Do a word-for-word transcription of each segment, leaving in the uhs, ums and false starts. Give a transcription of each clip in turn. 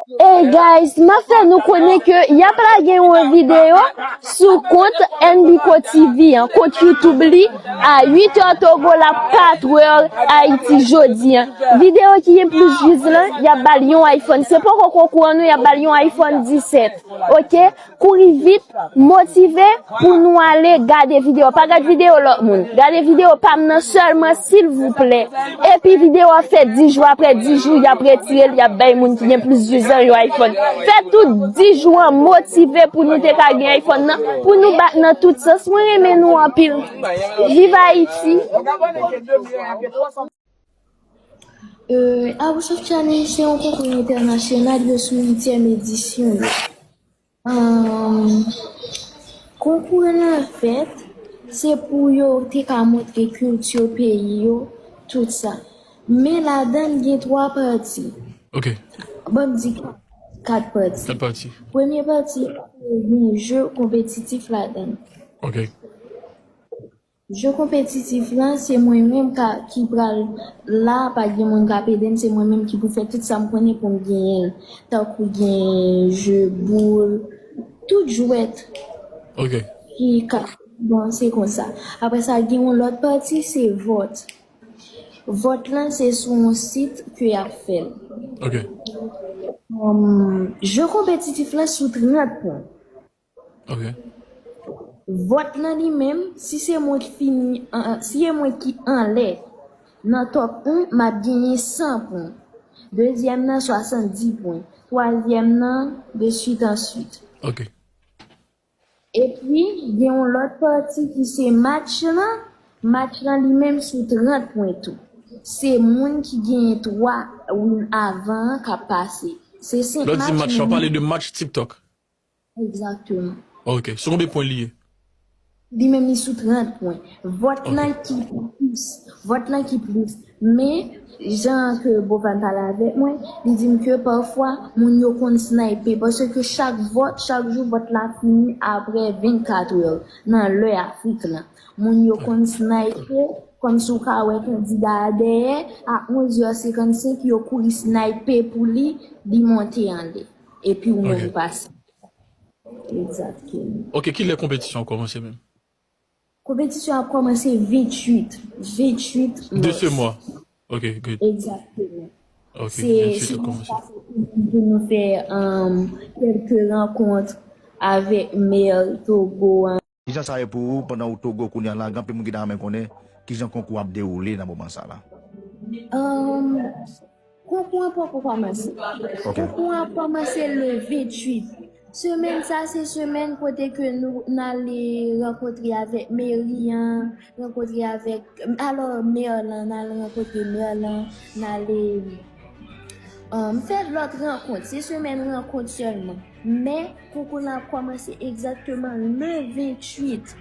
Hey guys, m ap fè nou konnen ke y ap lage yon videyo sou kont N B K T V an, kont YouTube li, a uit è Togo la, kat è Ayiti jodi an. Videyo ki gen plis views lan, y ap ba l yon iPhone. Se poko konkou an non, y ap ba l yon iPhone disèt. Oke? Kouri vit, motive pou nou ale gade videyo. Pa gad videyo lòt moun. Gade videyo pa m nan sèlman, silvouplè. Epi videyo a fè dis jou, apre dis jou, y ap retire l, y ap bay moun ki gen plis views lan yon iPhone. Fè tout dis jou an motive pou nou te ka gen iPhone nan, pou nou bat nan tout sans. Mwen renmen nou anpil. Viv Ayiti! Euh, Airsoft Challenge se yon konkou entènasyonal, yo sou uityèm edisyon yo. Ahn, konkou an fèt, se pou yo te ka montre kilti peyi yo, tout sa. Men ladan l gen twa pati. Ok. Ban m di kat, kat pati. Kat pati. Premye pati, gen je konpetitif ladan l. Ok. Je konpetitif lan, se mwen menm ka, ki pral la, pa gen moun k ap ede m, se mwen menm ki pou fè tout sa m konnen pou m genyen l. Tankou gen je boul, tout jwèt Ok. ki ka, bon, se konsa. Apre sa, gen yon lòt pati, se vòt. Vòt lan, se sou yon sit ke y ap fè l. Ok. Hum, je konpetitif lan sou trant pwen. Ok. Vòt lan li menm, si se mwen ki fini, an- an- si se mwen ki anlè, nan top un, m ap genyen san pwen. Dezyèm nan, swasanndis pwen. Twazyèm nan, de suite en suite. Ok. Epi, gen yon lòt pati ki se match lan. Match lan li menm sou trant pwen tou. Se moun ki genyen twa win avan an k ap pase. Se senk Lè w di match, match, w men pale de match TikTok. Egzakteman. Ok. Sou konbyen pwen li ye? Li menm li sou trant pwen. Vòt Ok. lan ki plis. Vòt lan ki plis. Men, jan ke Bovan pale avèk mwen, li di m ke pafwa, moun yo konn snipe. Paske chak vòt, chak jou, vòt la fini apre vennkat è nan lè Afrik lan. Moun yo konn snipe, kòmsi w ka wè kandida a dèyè, a onz è senkannsenk, yo kouri snipe pou li, li monte anlè. Epi ou menm Ok. ou pase. Egzakteman. Ok, kilè konpetisyon an kòmanse menm? Konpetisyon ap kòmanse venntuit, venntuit De ce mars. mois. Ok, good. Egzakteman. Ok, Se, venntuit se ap kòmanse. Pou nou fè, um, kèlke rankont avèk mè Togo an. Kijan sa ye pou ou pandan ou Togo kounye a la? Gen anpil moun ki ta renmen konnen kijan konkou ap dewoule nan moman sa la. Um, Konkou an poko kòmanse. Ok. Konkou an kòmanse le venntuit. Semèn sa, se semèn kote ke nou, n ale rankontre avèk meri an, rankontre avèk, alò, mè lan, n al rankontre mè lan, n ale, um, fè lòt rankont. Se semèn rankont sèlman. Men, konkou lan ap kòmanse egzakteman le venntuit.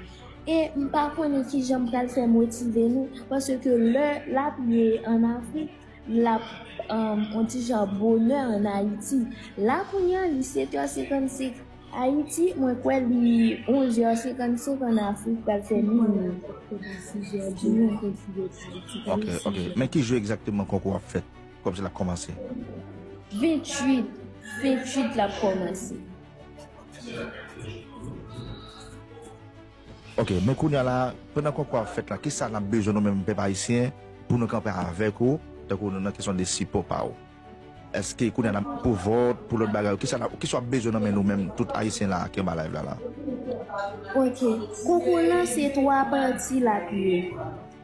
E m pa konnen kijan m pral fè motive nou, paske lè l ap ye ann Afrik, l ap, um, on ti jan bonè ann Ayiti. La kounye a, li sèt è senkannsenk Ayiti, mwen kwè li onz è senkannsenk ann Afrik, pral fè mini. Ok, ok. Men ki jou egzakteman konkou ap fèt? Kòmsi l ap kòmanse? Venntuit, venntuit l ap kòmanse. Ok, men kounye a la, pandan konkou ap fèt la, kisa n ap bezwen nou menm pèp ayisyen pou nou kanpe avèk ou, tankou nou nan kesyon de sipò pa ou? Èske kounye a n ap pou vòt, pou lòt bagay, kisa n ap, kisa w ap bezwen nan men nou menm, tout ayisyen la ki anba live la la? Ok, konkou lan se twa pati l ap ye.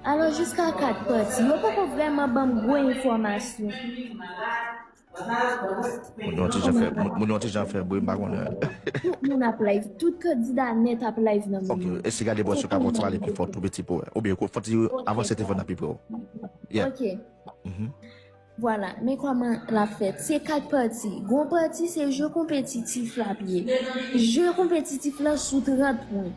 Alò, jiska kat pati. Yo poko vrèman ban m gwo enfòmasyon. Moun yo ti jan fè, moun, moun yo ti jan fè bri, m pa konnen. Tout moun ap live, tout kandida nèt ap live nan moman. Ok, eseye gade bò si w ka fè w ti pale pi fò, tou piti pou wè. Oubyen, fò w ti avanse telefòn nan pi pre w. Yeah. Ok. Mhm. Vwala, men kòman l ap fèt. Se kat pati. Gon pati, se je konpetitif l ap ye. Je konpetitif lan sou trant pwen.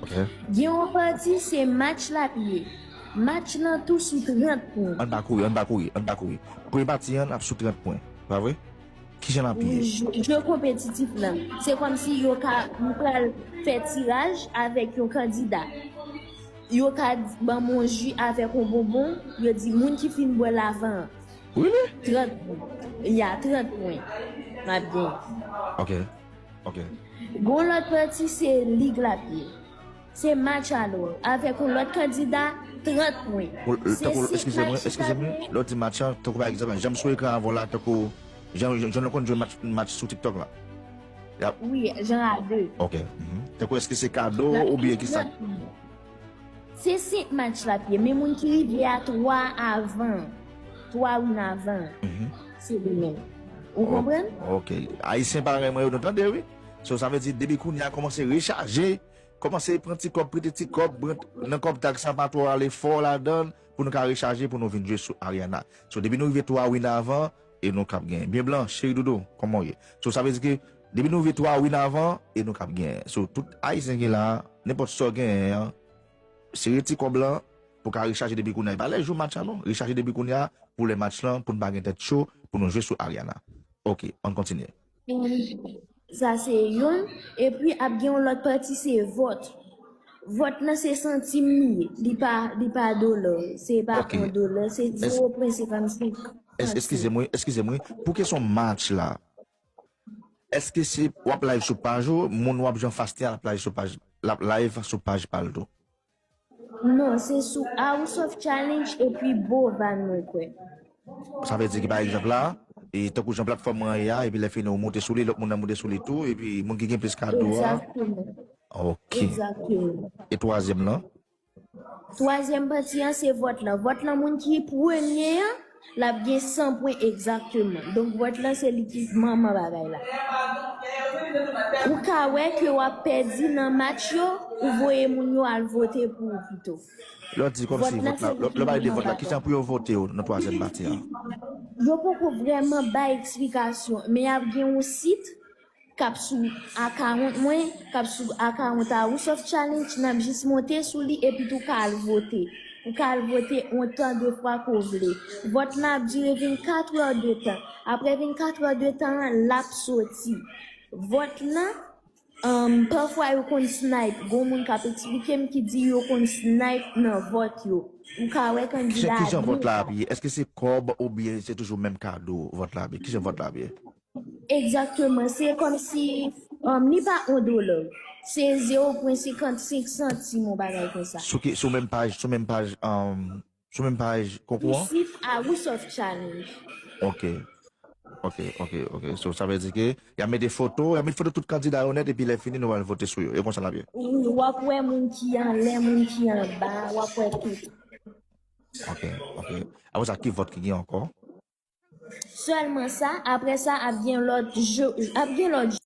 Ok. Gen yon pati, se match l ap ye. Match lan tou sou trant pwen. Ann pa kouri, ann pa kouri, ann pa kouri. Premye pati an ap sou trant pwen. Pa vre? Kijan l ap ye? Wi, je, je konpetitif lan. Se kòmsi yo ka, nou pral fè tiraj avèk yon kandida. Yo ka di, ban m yon ji avèk yon bonbon, yo di moun ki fin bwè l avan an. Really? Trant pwen. Ya, trant pwen. M ap gen. Ok. Ok. Gon lòt pati se lig la pye. Se match alò. Avèk yon lòt kandida, trant pwen. Eskize mwen, eskize mwen. Lè w di match la, tankou pa egzanp, jan m sou ekran avè w la, tankou jan nou konn jwe match sou TikTok la. Wi, jan a de. Ok. Tankou èske se kado oubyen ki sa? Se senk match la pye, men moun ki rive a twa avan, twa win avan, se li menm. Ou konprann? Ok. Ayisyen parèy mwen yo, nou tande, wi. So, sa vle di, depi kounye a, kòmanse rechaje, kòmanse pran ti kòb, prete ti kòb, nan kòb tag sa, pa twò ale fò ladan, pou nou ka rechaje, pou nou vin jwe sou Ariana. So, depi nou rive twa win avan, e nou k ap genyen. Byen blan, cheri doudou, kòman w ye? So, sa vle di ke, depi nou rive twa win avan, e nou k ap genyen. So, tout Ayisyen ki la, nenpòt sa w genyen an, sere ti kòb lan, pou ka rechaje depi kounye a. E pa lè jou match la non. Rechaje depi kounye a, pou lè match lan, pou n pa gen tèt cho, pou nou jwe sou Ariana. Ok, ann kontinye. Sa se youn. Epi ap gen yon lòt pati se vòt. Vòt lan se santim li ye. Li pa, li pa dola. Se pa yon dola. Se zewo pwen senkannsenk. Eskize mwen, eskize mwen. Pou kesyon match la, èske se w ap live sou paj ou, moun w ap jwe anfas li a l ap live sou paj, l ap live sou paj pa l tou? Non, se sou House of Challenge epi Bovan mwen kwè. Sa vle di ki pa egzanp la, e tankou jan platfòm mwen ye a, epi lè fini ou moute sou li, lòt moun nan moute sou li tou, epi moun ki gen plis kado a. Egzakteman. Ok. Egzakteman. E twazyèm lan? Twazyèm pati an se vòt lan. Vòt lan moun ki premye an, l ap gen san pwen egzakteman. Donk vòt lan se li ki manman bagay la. Ou ka wè ke w ap pèdi nan match yo, ou voye moun yo al vote pou ou pito. Lè w di kòmsi vòt la, lè w pale de vòt la, kijan pou yo vote yo nan twazyèm pati an? Yo poko vrèman bay eksplikasyon, men y ap gen yon sit k ap sou akawont mwen, k ap sou akawont House of Challenge, n ap jis monte sou li epi tou ka al vote. Ou ka al vote ontan de fwa ke w vle. Vòt lan ap dire vennkat è de tan. Apre vennkat è de tan an, l ap soti. Vòt lan, um, pafwa yo konn snipe. Gon moun k ap eksplike m ki di yo konn snipe nan vòt yo. Ou ka wè kandida a. Kijan vòt la ap ye? Èske se kòb oubyen se toujou menm kado vòt la ap ye? Kijan vòt la ap ye? Egzakteman. Se kòmsi, um, li pa yon dola. Se zewo pwen senkannsenk santim, yon bagay konsa. Sou ki, sou menm paj, sou menm paj, um, sou menm paj konkou an? Sou sit House of Challenge. Ok. Ok, ok, ok. So, sa vle di ke y ap mete foto, y ap mete foto tout kandida yo nèt, epi lè fini, nou pral vote sou yo. E konsa l ap ye? Wi, w ap wè moun ki anlè, moun ki anba, w ap wè tout. Ok, ok. Apre sa, ki vòt ki gen ankò? Sèlman sa, apre sa, ap gen lòt jeu, ap gen lòt